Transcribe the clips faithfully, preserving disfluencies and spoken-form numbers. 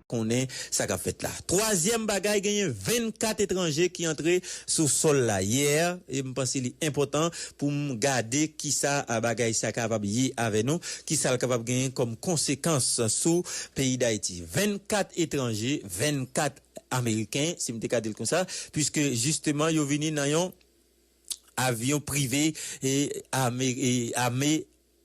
konnen sa k ap fèt la. Twazyèm bagay, genyen vennkat etranje ki antre sou sòl la yè, e m panse li enpòtan pou m gade kisa, a, bagay sa kapab ye avè nou, kisa l kapab genyen kòm konsekans sou peyi Dayiti. Vennkat etranje, vennkat ameriken, si m te ka di l konsa, piske jisteman yo vini nan yon avyon prive e ame, e ame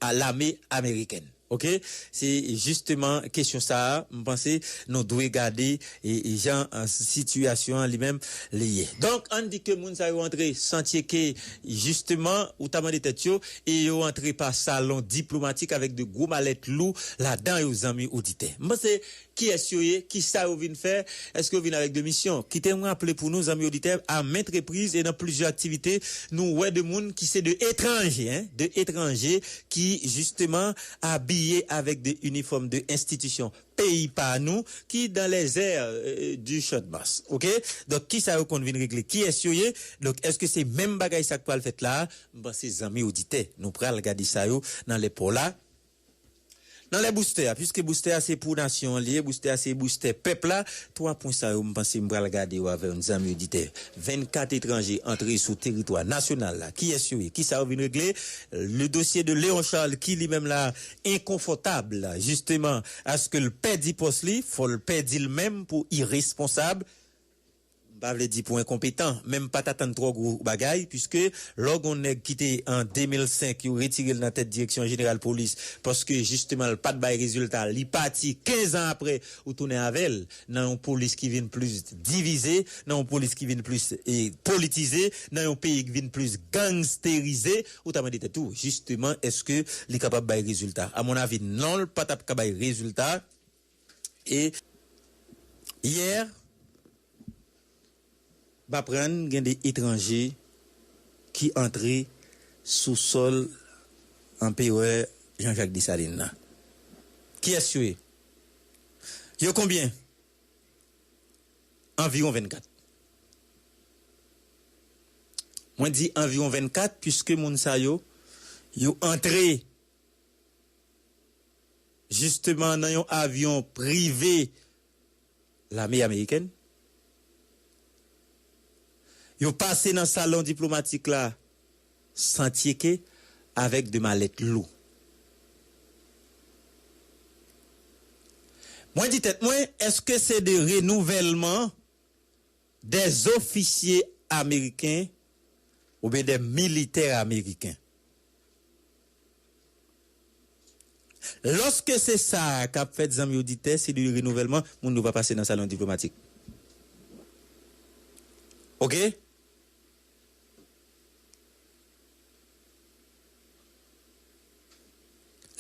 a lame amerikèn. Oke? Se jisteman kesyon sa a, m panse nou dwe gade e, e jan, e, sitiyasyon an li menm li ye. Donk, ann di ke moun sa yo antre san tcheke, jisteman, ou ta mande tèt yo, e yo antre pa salon diplomatik avèk de gwo malèt lou ladan yo, zanmi oditè. M panse kiyès yo ye, kisa yo vin fè, èske yo vin avèk de misyon? Kite m raple pou nou, zanmi oditè, a maintes reprises e nan plizyè aktivite, nou wè de moun ki se de etranje, en, de etranje ki, jisteman, abiye avèk de inifòm de enstitisyon peyi pa nou, ki dans les airs, euh, du Champ de Mars. Oke? Donk, kisa yo konn vin regle? Kiyès yo ye? Donk, èske se menm bagay sa k pral fèt la a? M panse, zanmi oditè, nou pral gade sa yo nan lè pa w la. Nan lè boustè a, piske boustè a se pou nasyon an li ye, boustè a se boustè pèp la, twa pwen sa yo, m panse m pral gade yo avè w, zanmi oditè. Vennkat etranje antre sou teritwa nasyonal la. Kiyès yo ye? Kisa yo vin regle? Le dossier de Léon Charles, ki li menm la enkonfòtab, jisteman, aske l pèdi pòs li, fò l pèdi l menm pou iresponsab. M pa vle di pou enkonpetan, men m pa t atann twò gwo bagay, piske lè w gen yon nèg ki te an de mil senk, yo retire l nan tèt direksyon jeneral polis, paske jisteman l pa t bay rezilta, li pati, kenz an apre, ou tounen avè l nan yon polis ki vin plis divize, nan yon polis ki vin plis, e, politize, nan yon peyi ki vin plis gangsterize, ou ta mande tèt ou, jisteman, èske li kapab bay rezilta? A mon avi, non, l pa t ap ka bay rezilta. E yè, m aprann gen de etranje ki antre sou sòl anperè Jean-Jacques Dessalines nan. Kiyès yo ye? Yo konbyen? Anviwon vennkat. Mwen di anviwon vennkat, piske moun sa yo, yo antre jisteman nan yon avyon prive lame amerikèn. Yo pase nan salon diplomatik la san tcheke, avèk de malèt lou. Mwen di tèt mwen, èske se de renouvèlman dè zofisye ameriken oubyen dè militè ameriken? Lòske se sa k ap fèt, zanmi oditè, se de renouvèlman, moun yo pa pase nan salon diplomatik. Oke?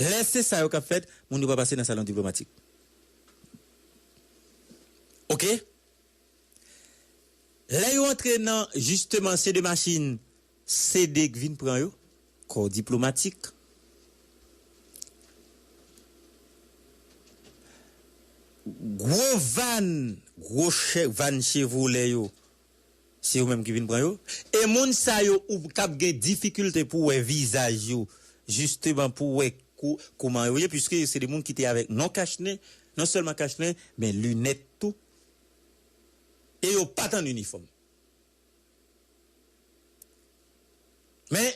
Lè se sa yo k ap fèt, moun yo pa pase nan salon diplomatik. Oke? Lè yo antre nan, jisteman, se de machin, se de k vin pran yo, kò diplomatik. Gwo van, gwo chè, van Chevrolet yo, se yo menm ki vin pran yo. E moun sa yo, ou k ap gen difikilte pou wè vizaj yo, jisteman pou wè kou-, kouman yo ye, piske se de moun ki te avèk non kachnen, non sèlman kachnen, men linèt tou. E yo pa t an inifòm. Men,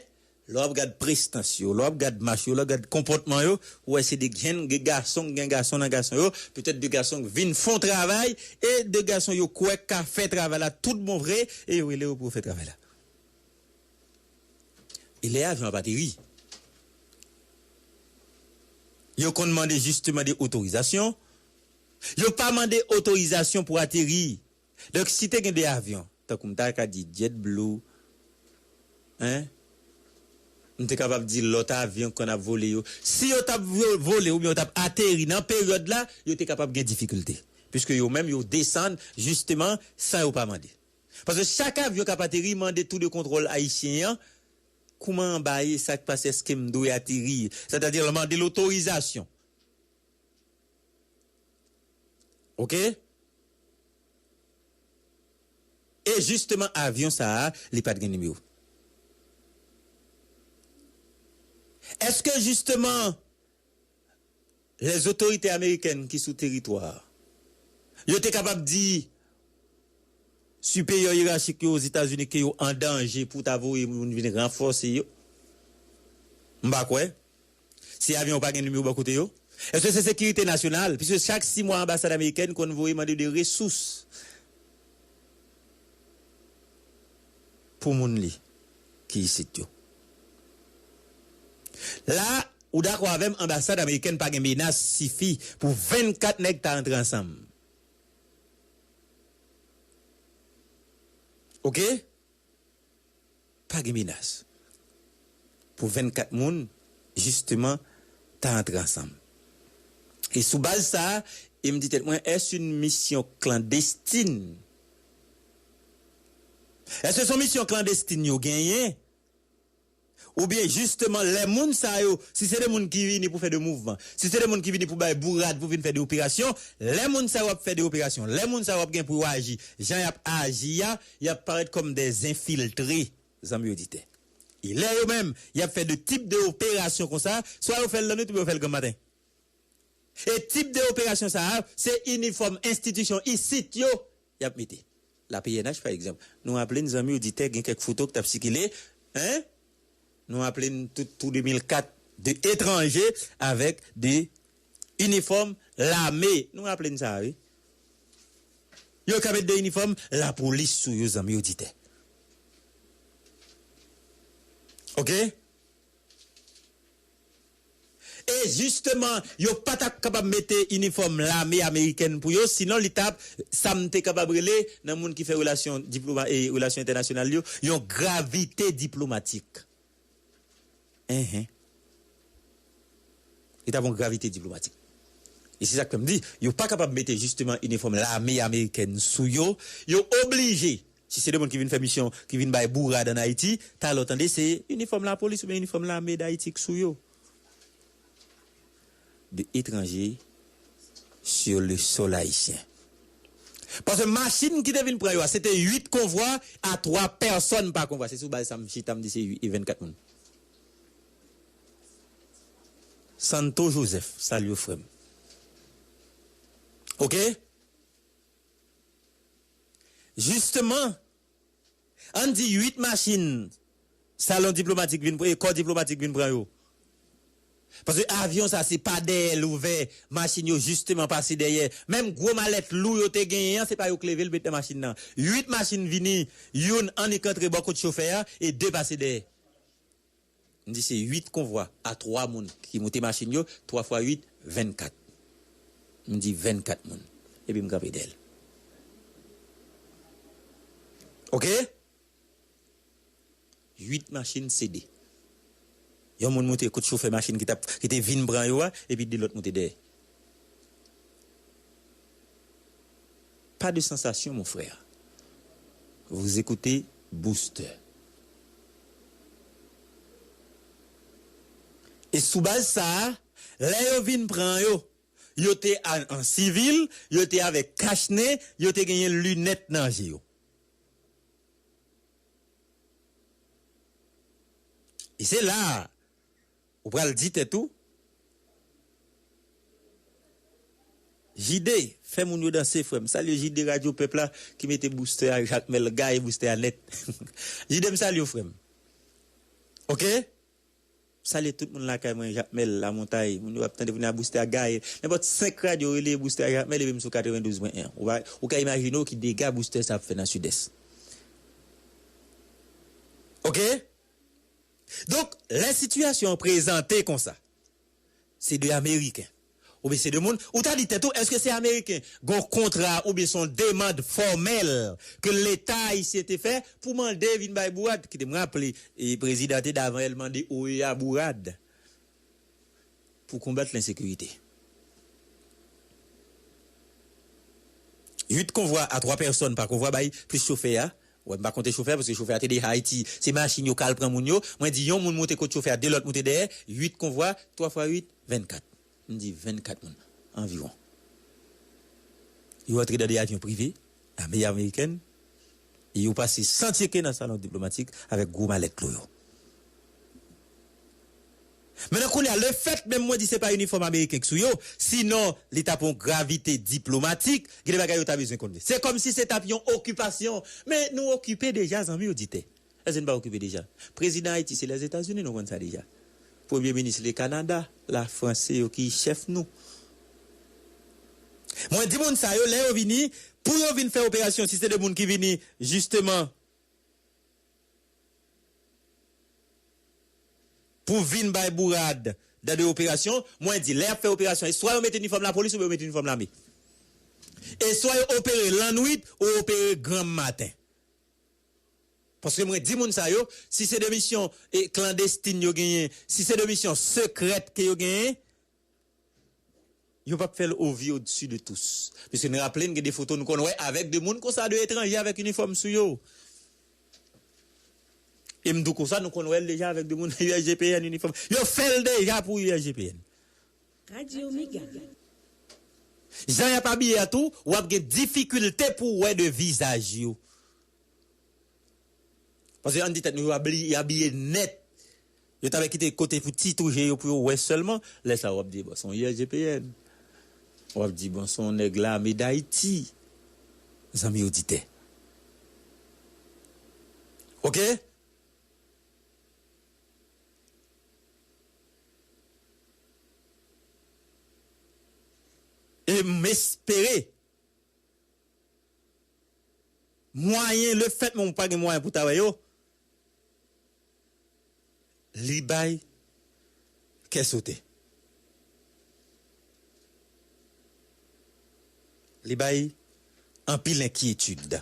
lè w ap gad prestans yo, lè w ap gad mach yo, lè w ap gad konpòtman yo, ou wè se de jèn, de gason, gen gason nan gason yo, petèt de gason k vin fè yon travay, e de gason yo kwè k ka fè travay la tout bon vre, e yo rele yo pou yo fè travay la. E lè avyon ap ateri, yo konn mande jisteman de otorizasyon. Yo pa mande otorizasyon pou ateri. Donk, si te gen de avyon, tankou m ta ka di JetBlue, en, m te kapab di lòt avyon k konn ap vole yo. Si yo t ap vo-, vole oubyen yo t ap ateri nan peryòd la, yo te kapab gen difikilte. Piske yo menm, yo desann, jisteman, san yo pa mande. Paske chak avyon k ap ateri mande tou de kontwòl ayisyen an, kouman anba ye, sa k pase, èske m dwe ateri? Sètadi, l mande lotorizasyon. Oke? E jisteman, avyon sa a, li pa t gen nimewo. Èske jisteman, lèzotorite amerikèn ki sou teritwa a, Yo te kapab di siperyè yerachik yo Ozetazini ke yo an danje pou ta voye moun vin ranfòse yo. M pa kwè. Si avyon yo pa gen nimewo bò kote yo? Èske se sekirite nasyonal? Piske chak sis mwa, anbasad amerikèn konn voye mande de resous pou moun li ki isit yo. La, ou dakò avè m, anbasad amerikèn pa gen menas sifi pou vennkat nèg ta antre ansanm. Oke? Pa gen menas pou vennkat moun, jisteman, ta antre ansanm. E sou baz sa a, e m di tèt mwen, èske yon misyon klandestin? Èske se yon misyon klandestin yo genyen? Oubyen, jisteman, lè moun sa yo, si se de moun ki vini pou fè de mouvman, si se de moun ki vini pou bay bourad, pou vin fè de operasyon, lè moun sa yo ap fè de operasyon, lè moun sa yo ap gen pou yo aji, jan y ap aji a, y ap parèt kòm de enfiltre, zanmi oditè. E lè yo menm, y ap fè de tip de operasyon konsa, swa yo fè l lannwit oubyen yo fè l granmaten. E tip de operasyon sa a, se inifòm enstitisyon isit yo y ap mete. La P N H, pa egzanp. Nou raple n, zanmi oditè, gen kèk foto ki t ap sikile, en? Nou raple n tout tou de mil kat, de etranje avèk de inifòm lame. Nou raple n sa, wi. Yo ka met de inifòm lapolis sou yo, zanmi oditè. Oke? E jisteman, yo pa t ap kapab mete inifòm lame amerikèn pou yo, sinon li t ap, sa m te kapab rele, nan moun ki fè relasyon diploma-, e relasyon entènasyonal yo, yon gravite diplomatik. Enhen. Li t ap yon gravite diplomatik. E se sa k fè m di, yo pa kapab mete jisteman inifòm lame amerikèn sou yo. Yo oblije, si se de moun ki vin fè misyon, ki vin bay bourad ann Ayiti, talè w tande se inifòm lapolis oubyen inifòm lame d Ayiti k sou yo. De etranje sur le sol haïtien. Paske machin ki te vin pran yo a, se te uit konvwa a twa pèsòn pa konvwa. Se sou baz sa m chita, m di se uit e vennkat moun. Santo Joseph, salye w, frè m. Oke? Jisteman, ann di uit machin salon diplomatik vin, e kò diplomatik vin pran yo. Paske avyon sa, se pa dèyè l ouvè, machin yo jisteman pase dèyè. Menm gwo malèt lou yo te genyen an, se pa yo k leve l met nan machin nan. Uit machin vini, youn annik antre bò kot chofè a, e de pase dèyè. M di se uit konvwa a twa moun ki moute machin yo, twa fwa uit, vennkat. M di vennkat moun. Epi m kanpe dèyè l. Oke? Uit machin sede. Yon moun moute kot chofè machin ki t ap, ki te vin pran yo a, epi de lòt moute dèyè. Pas de sensation, mon frère. Vous écoutez Booster. E sou baz sa a, lè yo vin pran yo, yo te an, an sivil, yo te avèk kach nen, yo te genyen linèt nan je yo. E se la a, ou pral di tèt ou, J D, fè moun yo danse, frè m. Salye J D Radyo Pèp la ki mete Booster a Jakmèl, gaye Booster a nèt. J D, m salye w, frè m. Oke? Salye tout moun lakay mwen, Jakmèl, Lamontay. Moun yo ap tande, vin a Booster a gaye. Nenpòt senk radyo rele Booster a Jakmèl, epi m sou katrevendouz pwen en. Ou va, ou ka imajine w ki dega Booster sa ap fè nan Sidès. Oke? Donk, lè sitiyasyon an prezante konsa, se de Ameriken. Oubyen se de moun, ou ta di tèt ou, èske se Ameriken? Gon kontra oubyen se yon demann fòmèl ke Leta ayisyen te fè pou mande vin bay bourad? Kite m raple, e prezidan te davan el mande O E A bourad pou konbat lensekirite. Uit konvwa a twa pèsòn pa konvwa bay plis chofè a. Wè, m pa konte chofè a, paske chofè a te deja Ayiti. Se machin yo k al pran moun yo. Mwen di yon moun moute kot chofè a, de lòt moute dèyè. Uit konvwa, twa fwa uit, vennkat. M di vennkat moun, anviwon. Yo antre nan de avyon prive, lame amerikèn, e yo pase san tyeke nan salon diplomatik avèk gwo malèt lou yo. Men nan kounye a, lefèt menm mwen di se pa inifòm ameriken k sou yo, sinon li t ap yon gravite diplomatik, gen de bagay yo ta bezwen konn. Se kòmsi se t ap yon okipasyon. Men nou okipe deja, zanmi oditè. Èske n pa okipe deja? Prezidan Ayiti se Lèzetazini, nou konn sa deja. Premye minis le Kanada, Lafrans se yo ki chèf nou. Mwen di moun sa yo, lè yo vini, pou yo vin fè operasyon, si se de moun ki vini, jisteman, pou vin bay bourad dan de operasyon, mwen di, lè y ap fè operasyon, e swa yo mete inifòm lapolis oubyen yo mete inifòm lame. E swa yo opere lannwit ou opere granm maten. Paske mwen di moun sa yo, si se de misyon, e, klandestin yo genyen, si se de misyon sekrèt ke yo genyen, yo p ap fè l au vu au-dessus de tous. Piske n raple n gen de foto nou konn wè avèk de moun konsa, de etranje avèk inifòm sou yo. E m di w konsa, nou konn wè l deja avèk de moun U S G P N inifòm. Yo fè l deja pou U S G P N. Radio Mega. Jan y ap abiye a tou, w ap gen difikilte pou w wè de vizaj yo. Paske ann di tèt nou, yo abli-, yo abiye nèt. Yo ta vle kite kote pou ti tou je yo pou yo wè sèlman. Lè sa a, w ap di, bon, se yon U S G P N. W ap di, bon, se yon nèg Lame Dayiti. Zanmi oditè. Oke? E m espere mwayen, lefèt menm ou pa gen mwayen pou ta wè yo, li bay kè sote. Li bay anpil enkyetid.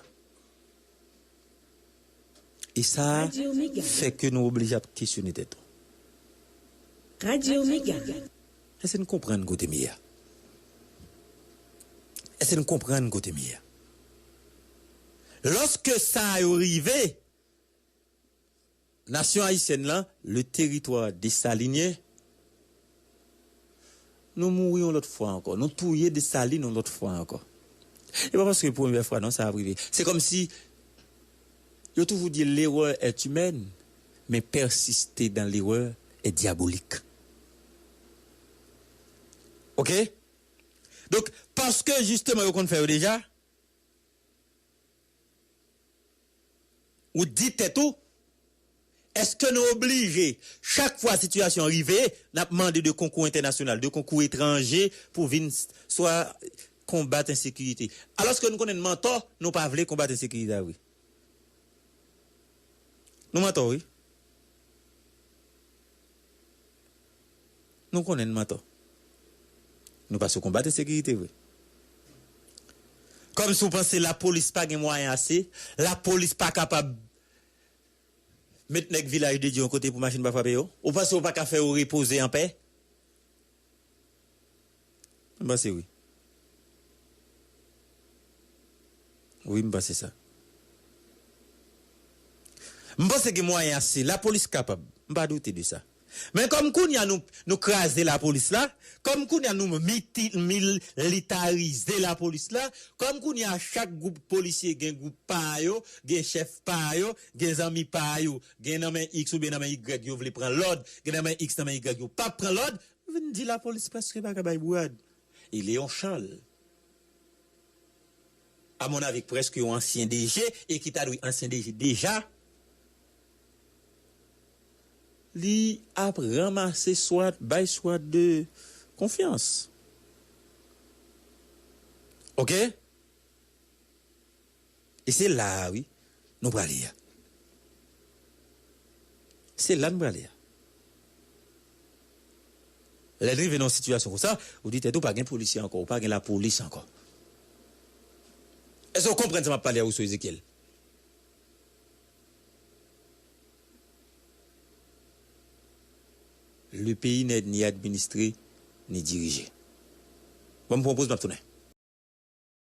E sa fè ke nou oblije ap kesyone tèt nou. Radio Mega. Èske n konprann kote m ye a? Èske n konprann kote m ye a? Lòske sa yo rive, nasyon ayisyèn lan, le teritwa desalinyen, nou mouri yon lòt fwa ankò. Nou touye Desalin yon lòt fwa ankò. E pa paske premyè fwa non sa ap rive. Se kòmsi yo toujou di l'erreur est humaine, mais persister dans l'erreur est diabolique. Oke? Donk, paske jisteman yo konn fè yo deja, ou di tèt ou, èske nou oblije, chak fwa sitiyasyon an rive, n ap mande de konkou entènasyonal, de konkou etranje pou vin s-, swa konbat ensekirite? Alòske nou konnen n mantò, nou pa vle konbat ensekirite a vre. Nou mantò, wi. Nou konnen n mantò. Nou pa sou konbat ensekirite vre. Kòmsi w panse lapolis pa gen mwayen ase, lapolis pa kapab met nèg Vilaj de Dye yon kote pou machin pa frape yo? Ou panse w pa ka fè yo repoze anpè? M panse wi. Wi, m panse sa. M panse gen mwayen ase. Lapolis kapab. M pa doute de sa. Men kòm kounye a nou, nou kraze lapolis la, kòm kounye a nou miti-, militarize lapolis la, kòm kounye a chak gwoup polisye gen gwoup pa yo, gen chèf pa yo, gen zanmi pa yo, gen nan men X oubyen nan men Y yo vle pran lòd, gen nan men X, nan men Y yo p ap pran lòd, vin di lapolis prèske pa ka bay bourad. E Léon Charles, a mon avi, prèske yon ansyen D G e ki ta dwe ansyen D G deja, li ap ranmase swat, bay swat de konfyans. Oke? E se la a, wi, nou prale a. Se la n prale a. Lè n rive nan yon sitiyasyon konsa, ou di tèt ou pa gen polisye ankò, ou pa gen lapolis ankò. Èske w konprann sa m ap pale a, Rousseau Ezekiel? Le pays n'est ni administré, ni dirigé. Ban m pran yon poz, m ap tounen.